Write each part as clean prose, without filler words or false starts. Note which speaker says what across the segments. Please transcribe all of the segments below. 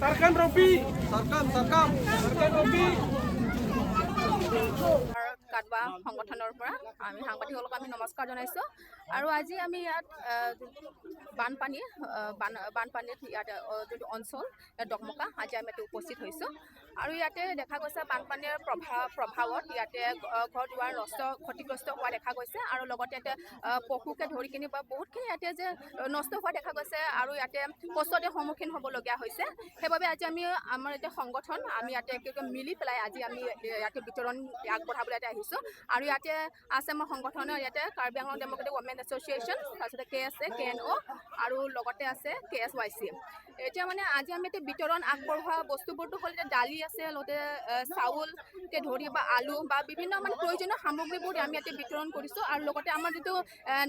Speaker 1: Sarkan Robi. Sarkam, Sarkam. Sarkan Robi.
Speaker 2: কাটবা সংগঠনৰ পৰা আমি সাংবাদিকসকলক আমি নমস্কাৰ জনাইছোঁ। আৰু আজি আমি ইয়াত বানপানী বানপানীত ইয়াত যোনটো অঞ্চল ইয়াত ডকমকা, আজি আমি ইয়াতে উপস্থিত হৈছোঁ। আৰু ইয়াতে দেখা গৈছে বানপানীৰ প্ৰভাৱত ইয়াতে ঘৰ দুৱাৰ নষ্ট, ক্ষতিগ্ৰস্ত হোৱা দেখা গৈছে। আৰু লগতে ইয়াতে পশুকে ধৰি কিনি বা বহুতখিনি ইয়াতে যে নষ্ট হোৱা দেখা গৈছে আৰু ইয়াতে কষ্টতে সন্মুখীন হ'বলগীয়া হৈছে। সেইবাবে আজি আমি আমাৰ এতিয়া সংগঠন আমি ইয়াতে একেলগে মিলি পেলাই আজি আমি ইয়াতে বিতৰণ আগবঢ়াবলৈ ইয়াতে আহিছোঁ। আৰু ইয়াতে আছে আমাৰ সংগঠনৰ ইয়াতে Karbi Anglong democratic women association, তাৰপিছতে কে এছ এ, কে এন অ' আৰু লগতে আছে কে এছ ৱাই চি। এতিয়া মানে আজি আমি এতিয়া বিতৰণ আগবঢ়োৱা বস্তুবোৰটো হ'ল এতিয়া দালি আছে, লগতে চাউলকে ধৰি বা আলু বা বিভিন্ন মানে প্ৰয়োজনীয় সামগ্ৰীবোৰ আমি ইয়াতে বিতৰণ কৰিছোঁ। আৰু লগতে আমাৰ যিটো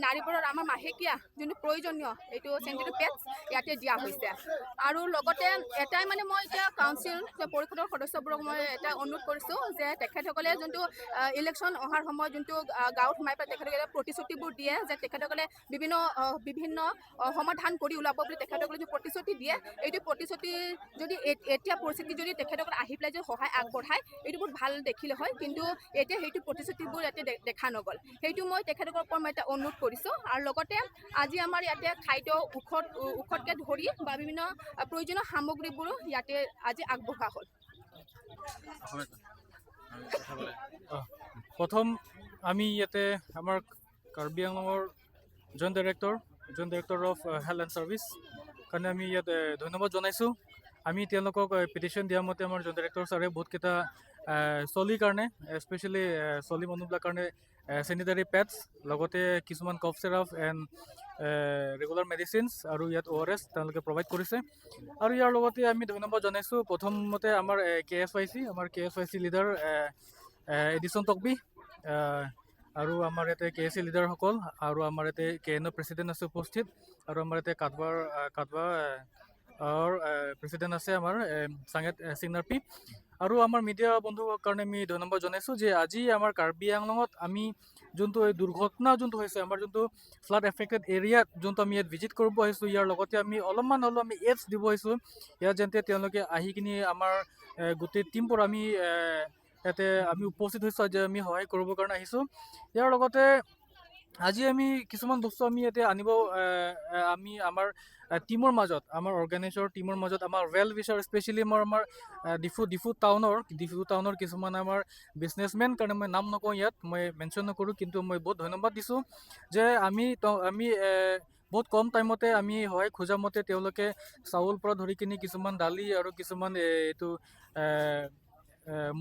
Speaker 2: নাৰীবোৰৰ আমাৰ মাহেকীয়া যোনটো প্ৰয়োজনীয় এইটো চেনিটেৰী পেডছ ইয়াতে দিয়া হৈছে। আৰু লগতে এটাই মানে মই এতিয়া কাউন্সিল পৰিষদৰ সদস্যবোৰক মই এটা অনুৰোধ কৰিছোঁ যে তেখেতসকলে যোনটো ইলেকশ্যন অহাৰ সময়ত যোনটো গাঁৱত সোমাই পেলাই তেখেতসকলে প্ৰতিশ্ৰুতিবোৰ দিয়ে যে তেখেতসকলে বিভিন্ন বিভিন্ন সমাধান কৰি ওলাব বুলি তেখেতসকলে যোন প্ৰতিশ্ৰুতি দিয়ে, এইটো প্ৰতিশ্ৰুতি যদি এতিয়া পৰিস্থিতি যদি তেখেতসকলে আহি পেলাই যদি সহায় আগবঢ়ায়, এইটো বহুত ভাল দেখিলে হয়। কিন্তু এতিয়া সেইটো প্ৰতিশ্ৰুতিবোৰ ইয়াতে দেখা নগ'ল। সেইটো মই তেখেতলোকৰ ওপৰত মই এটা অনুৰোধ কৰিছোঁ। আৰু লগতে আজি আমাৰ ইয়াতে খাদ্য, ঔষধকে ধৰি বা বিভিন্ন প্ৰয়োজনীয় সামগ্ৰীবোৰো ইয়াতে আজি আগবঢ়োৱা হ'ল।
Speaker 3: প্ৰথম আমি ইয়াতে আমাৰ কাৰ্বি আংলঙৰ Joint Director of Health and Service কাৰণে আমি ইয়াত ধন্যবাদ জনাইছোঁ। আমি তেওঁলোকক পিটিশ্যন দিয়া মতে আমাৰ জইণ্ট ডাইৰেক্টৰ ছাৰে বহুতকেইটা চলিৰ কাৰণে, স্পেচিয়েলি চলি মানুহবিলাকৰ কাৰণে চেনিটাৰী পেডছ, লগতে কিছুমান cough syrup and regular medicines আৰু ইয়াত অ' আৰ এছ তেওঁলোকে প্ৰভাইড কৰিছে। আৰু ইয়াৰ লগতে আমি ধন্যবাদ জনাইছোঁ প্ৰথমতে আমাৰ কে এছ ৱাই চি, আমাৰ K S Y C leader edition টকবি আৰু আমাৰ ইয়াতে কে এছ চি লিডাৰসকল আৰু আমাৰ ইয়াতে কে এন অ' প্ৰেচিডেণ্ট আছে উপস্থিত আৰু আমাৰ ইয়াতে কাটবাৰ প্ৰেচিডেণ্ট আছে আমাৰ চাঙেত চিংনাৰপি আৰু আমাৰ মিডিয়া বন্ধুৰ কাৰণে আমি ধন্যবাদ জনাইছোঁ যে আজি আমাৰ কাৰ্বি আংলঙত আমি যোনটো এই দুৰ্ঘটনা যোনটো হৈছে, আমাৰ যোনটো ফ্লাড এফেক্টেড এৰিয়াত যোনটো আমি ইয়াত ভিজিট কৰিব আহিছোঁ, ইয়াৰ লগতে আমি অলপমান হ'লেও আমি এইডছ দিব আহিছোঁ ইয়াত, যেনে তেওঁলোকে আহি কিনি আমাৰ গোটেই টীমবোৰ আমি ইয়াতে আমি উপস্থিত হৈছোঁ। আজি আমি সহায় কৰিবৰ কাৰণে আহিছোঁ। ইয়াৰ লগতে আজি আমি কিছুমান বস্তু আমি ইয়াতে আনিব এ, এ, আমি আমাৰ টীমৰ মাজত, আমাৰ অৰ্গেনাইজৰ টীমৰ মাজত আমাৰ ৱেল উইচাৰ, স্পেচিয়েলি আমাৰ ডিফু টাউনৰ কিছুমান আমাৰ বিজনেছমেন কাৰণে মই নাম নকওঁ, ইয়াত মই মেনশ্যন নকৰোঁ, কিন্তু মই বহুত ধন্যবাদ দিছোঁ যে আমি বহুত কম টাইমতে আমি সহায় খোজা মতে তেওঁলোকে চাউল পৰা ধৰি কিনি কিছুমান দালি আৰু কিছুমান এইটো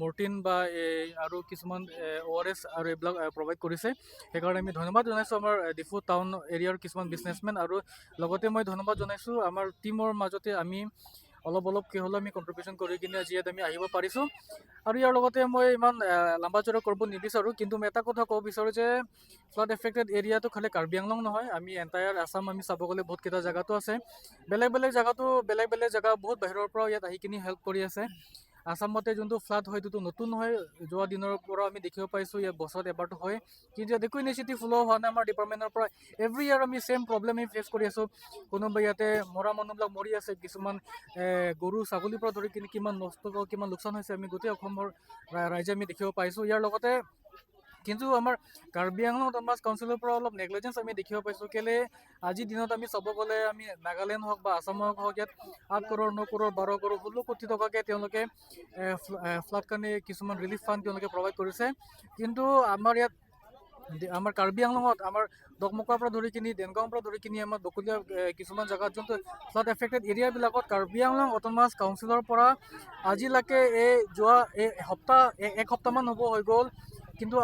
Speaker 3: মৰ্টিন বা এই আৰু কিছুমান অ' আৰ এছ আৰু এইবিলাক প্ৰভাইড কৰিছে। সেইকাৰণে আমি ধন্যবাদ জনাইছোঁ আমাৰ ডিফু টাউন এৰিয়াৰ কিছুমান বিজনেছমেন। আৰু লগতে মই ধন্যবাদ জনাইছোঁ আমাৰ টীমৰ মাজতে আমি অলপ অলপকৈ হ'লেও আমি কণ্ট্ৰিবিউশ্যন কৰি কিনে আজি ইয়াত আমি আহিব পাৰিছোঁ। আৰু ইয়াৰ লগতে মই ইমান লম্বা চৌৰা কৰিব নিবিচাৰোঁ, কিন্তু মই এটা কথা ক'ব বিচাৰোঁ যে ফ্লাড এফেক্টেড এৰিয়াটো খালি কাৰ্বি আংলং নহয়, আমি এণ্টায়াৰ আছাম আমি চাব গ'লে বহুতকেইটা জেগাতো আছে। বেলেগ বেলেগ জেগাতো, বেলেগ বেলেগ জেগা বহুত বাহিৰৰ পৰাও ইয়াত আহি কিনি হেল্প কৰি আছে। আছামতে যোনটো ফ্লাড হয়, এইটোতো নতুন নহয়। যোৱা দিনৰ পৰা আমি দেখিব পাইছোঁ, ইয়াত বছৰত এবাৰটো হয়, কিন্তু ইয়াত একো ইনিচিয়েটিভ লোৱা হোৱা নাই আমাৰ ডিপাৰ্টমেণ্টৰ পৰা। এভৰি ইয়াৰ আমি ছেইম প্ৰব্লেম আমি ফেচ কৰি আছোঁ। কোনোবা ইয়াতে মৰা মানুহবিলাক মৰি আছে, কিছুমান গৰু ছাগলীৰ পৰা ধৰি কিনি কিমান নষ্ট, কিমান লোকচান হৈছে, আমি গোটেই অসমৰ ৰাইজে আমি দেখিব পাইছোঁ। ইয়াৰ লগতে কিন্তু আমাৰ কাৰ্বি আংলং অট'নমাছ কাউন্সিলৰ পৰা অলপ নেগলিজেঞ্চ আমি দেখিব পাইছোঁ। কেলে আজিৰ দিনত আমি চাব গ'লে আমি নাগালেণ্ড হওক বা আছামৰ হওক, ইয়াত 8 কৰোৰ, 9 কৰোৰ, 12 কৰোৰ, 16 কোটি টকাকৈ তেওঁলোকে ফ্লাড কাৰণে কিছুমান ৰিলিফ ফাণ্ড তেওঁলোকে প্ৰভাইড কৰিছে। কিন্তু আমাৰ ইয়াত আমাৰ কাৰ্বি আংলঙত আমাৰ ডকমকাৰ পৰা ধৰি কিনি, দেনগাঁৱৰ পৰা ধৰি কিনি আমাৰ বকলীয়া কিছুমান জেগাত যোনটো ফ্লাড এফেক্টেড এৰিয়াবিলাকত কাৰ্বি আংলং অট'নমাছ কাউন্সিলৰ পৰা আজিলৈকে এই যোৱা এই সপ্তাহ এক সপ্তাহমান হ'ব হৈ গ'ল, কিন্তু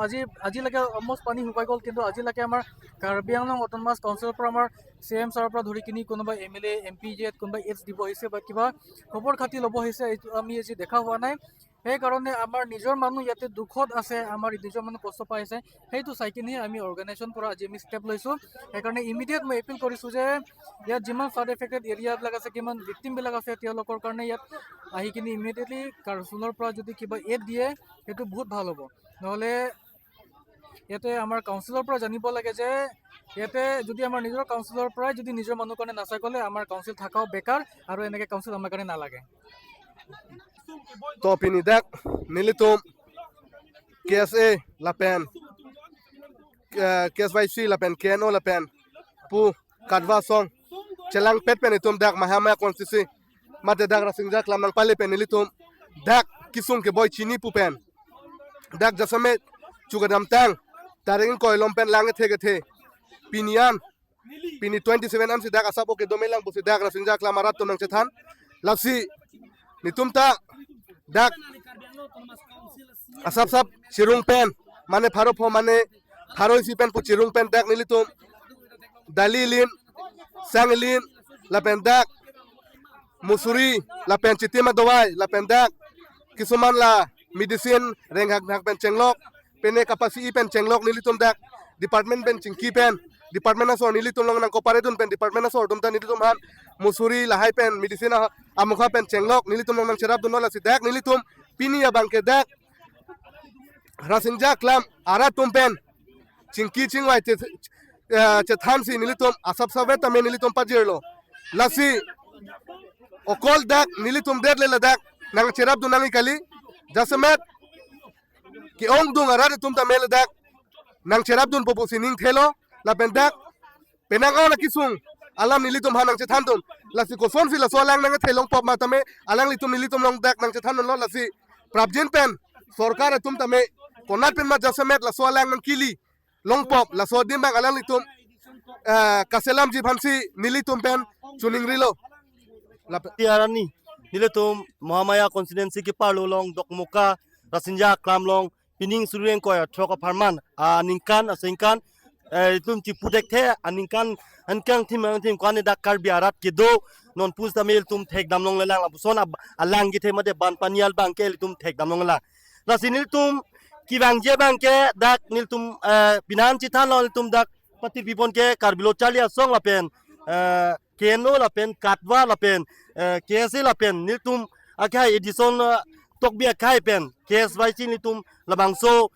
Speaker 3: আজিলৈকে অলমষ্ট পানী শুকাই গ'ল, কিন্তু আজিলৈকে আমাৰ কাৰ্বি আংলং অট'নমাছ কাউন্সিলৰ পৰা আমাৰ চি এম ছাৰৰ পৰা ধৰি কিনি কোনোবা এম এল এ, এম পি যে কোনোবা এইডছ দিব আহিছে বা কিবা খবৰ খাতি ল'ব আহিছে, এইটো আমি আজি দেখা হোৱা নাই। সেইকাৰণে আমাৰ নিজৰ মানুহ ইয়াতে দুখত আছে, আমাৰ নিজৰ মানুহ কষ্ট পাই আছে, সেইটো চাই কিনি আমি অৰ্গেনাইজেশ্যন পৰা আজি আমি ষ্টেপ লৈছোঁ। সেইকাৰণে ইমিডিয়েট মই এপিল কৰিছোঁ যে ইয়াত যিমান ফ্লাড এফেক্টেড এৰিয়াবিলাক আছে, কিমান ভিক্টিমবিলাক আছে, তেওঁলোকৰ কাৰণে ইয়াত আহি কিনি ইমিডিয়েটলি কাউন্সিলৰ পৰা যদি কিবা এড দিয়ে, সেইটো বহুত ভাল হ'ব। নহ'লে ইয়াতে আমাৰ কাউন্সিলৰ পৰা জানিব লাগে যে ইয়াতে যদি আমাৰ নিজৰ কাউন্সিলৰ পৰাই যদি নিজৰ মানুহৰ কাৰণে নাচাই গ'লে আমাৰ কাউন্সিল থকাও বেকাৰ আৰু এনেকৈ কাউন্সিল আমাৰ কাৰণে নালাগে।
Speaker 4: To pini dak nilitum KSA lapen KSYC lapen KNO lapen pu kadwa song chelang pet pen itum dak mahama konstitusi mate dak rasingjak lamang pali pen nilitum dak kisung ke boy chini pu pen dak jasame chugadam tang taring koilom pen lang the ke the pinian pini 27 am si dak asapo ke domelang busi dak rasingjak lamarat to nang chethan lapsi nitum ta dak asap sap chirung pen mane pharo pho mane pharoi si pen pu chirung pen dak nilitum dalilin sanglin lapen dak musuri lapen chitima dawai lapen dak kisuman la medicine renghak hak pen chenglok pene kapasi pen chenglok nilitum dak department pen chingki pen department asor nilitum long nang koparetun pen department asor tum ta nilitum han musuri lahai pen medicine amukha pen chenglok nilitum long nang cherap dun la si dak nilitum pini abangke dak rasinja klam ara tumpen chingki chingwai che che thamsi nilitum asap sabe ta me nilitum pajirlo lasi okol dak nilitum det le dak nang cherap dun nang kali jasemet ki ong dung ara tum ta mele dak nang cherap dun popo sining thelo la pen dak penang ona kisung alam nilitum hanang che thandun lasi koson fi laso alang nang thelong pop ma tame alang litum nilitum long dak nang che thandun lo lasi prabjin pen sarkar tum tame konat pen ma jasemet laso alang nang kili long pop laso dim bang alang litum kaselam ji phansi nilitum pen chuning rilo la
Speaker 5: tiarani niletum Mahamaya constituency ki parlo long Dokmoka Rasinja klamlong pining sureng koy thok farman a ningkan asingkan tum chi putek the aningkan ankang thim ang thim kwane dak kar biarat ki do non pus tamil tum thek damlong lelang la buson alang gi the mate ban panial bang ke tum thek damlong la rasinil tum ki bang je bang ke dak nil tum binan chi than lol tum dak pati bipon ke karbilo chalia song la pen keno la pen katwa la pen KSA la pen nil tum akhai edison tok bia khai pen KSYC nil tum labangso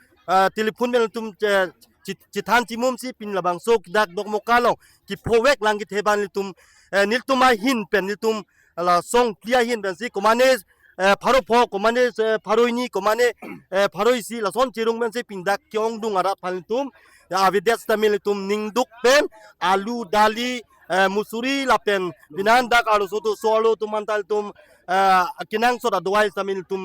Speaker 5: telephone pen tum chithan chimum si pin labangso dak dok mokalong ki phowek lang ki theban nil tum nil tum a hin pen nil tum la song clear hin pen si komane pharo pho komane pharoini komane pharoi si la son chirung pen si pin dak kyong dung ara phan tum avides tamil tum ningduk pen alu dali musuri lapen binan dak alu soto solo tumantal tum kinang soda dawai samil tum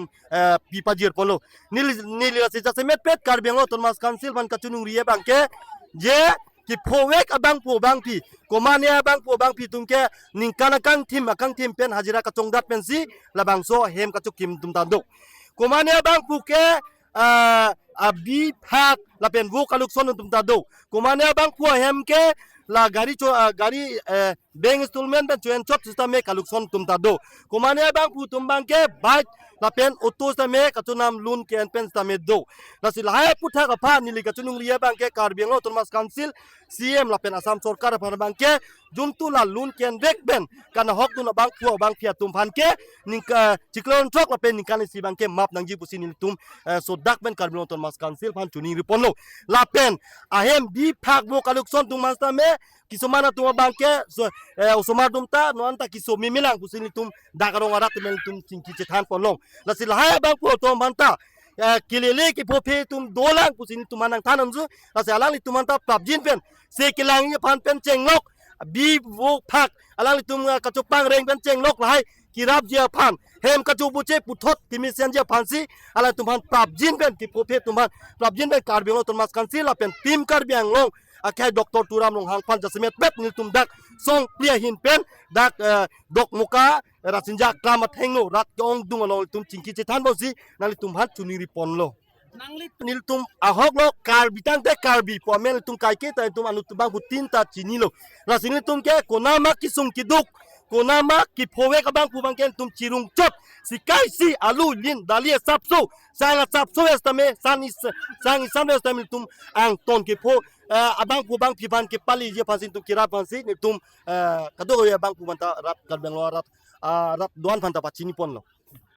Speaker 5: pipajir polo nil nil se jase met pet karbengo tonmas council ban kachunung riye bangke je ki phowek abang pho bang pi komane abang pho bang pi tumke ningkana kang thim akang thim pen hajira kachong dat pen si labang so hem kachuk kim tum tandok komane abang phu ke abi phak lapen wo kaluk son tum tado komane abang phu hem ke la gari cho gari bank installment ben choen chot system me kaluk son tum tado komane abang phu tum bang ke bike lapen auto sa me kachunam loan ke pen sa me do la si lai putha ka pha nili kachunung riya bang ke karbiang autonomous council CM lapen Assam sarkar phan bang ke juntu la loan ken bek ben kana hok dun bang phu bang phia tum phan ke ning chiklon trok lapen ning si bang ke map nangji pusi nil tum so dak ben karbiang autonomous council phan chuning ripon lo lapen ahem bi phak bo kaluk son tum masta me kisumana tum bang ke usomar dum ta noanta kiso mimilang pusi nil tum dakarong arat mel tum chingki chethan polong la si lahai bang phu tom banta kilele ki phope tum dolang pusin tumanang thanam ju la se alang tumanta prabjin pen se kilang ni phan pen chenglok bi wo phak alang tum kachu pang reng pen chenglok lahai kirap jia phan hem kachu buche puthot kimi sen jia phan si alang tum phan prabjin pen ki phope tum phan prabjin pen karbi tonmas kansi la pen tim karbi anglong akhai doctor turam long hang phan jasmet pet nil tum dak song plia hin pen dak dok muka rasinja klama thengno rat kyong dung along tum chingki che than bosi nali tum han chuni ri ponlo nil tum ahok lo karbi tang te karbi po mel tum kai ke ta tum anu tum bang tin ta chini lo rasini tum ke konama ki sung ki duk konama ki phowe ka bang pu bang ken tum chirung chot sikai si alu lin dali sapso sanga sapso estame sani sangi samle estame tum ang ton ki pho abang pu bang piban ki pali je phasin tum kira phansi ni tum kado ya bang pu banta rat karbang lo rat rat duan phanta pa chini pon lo.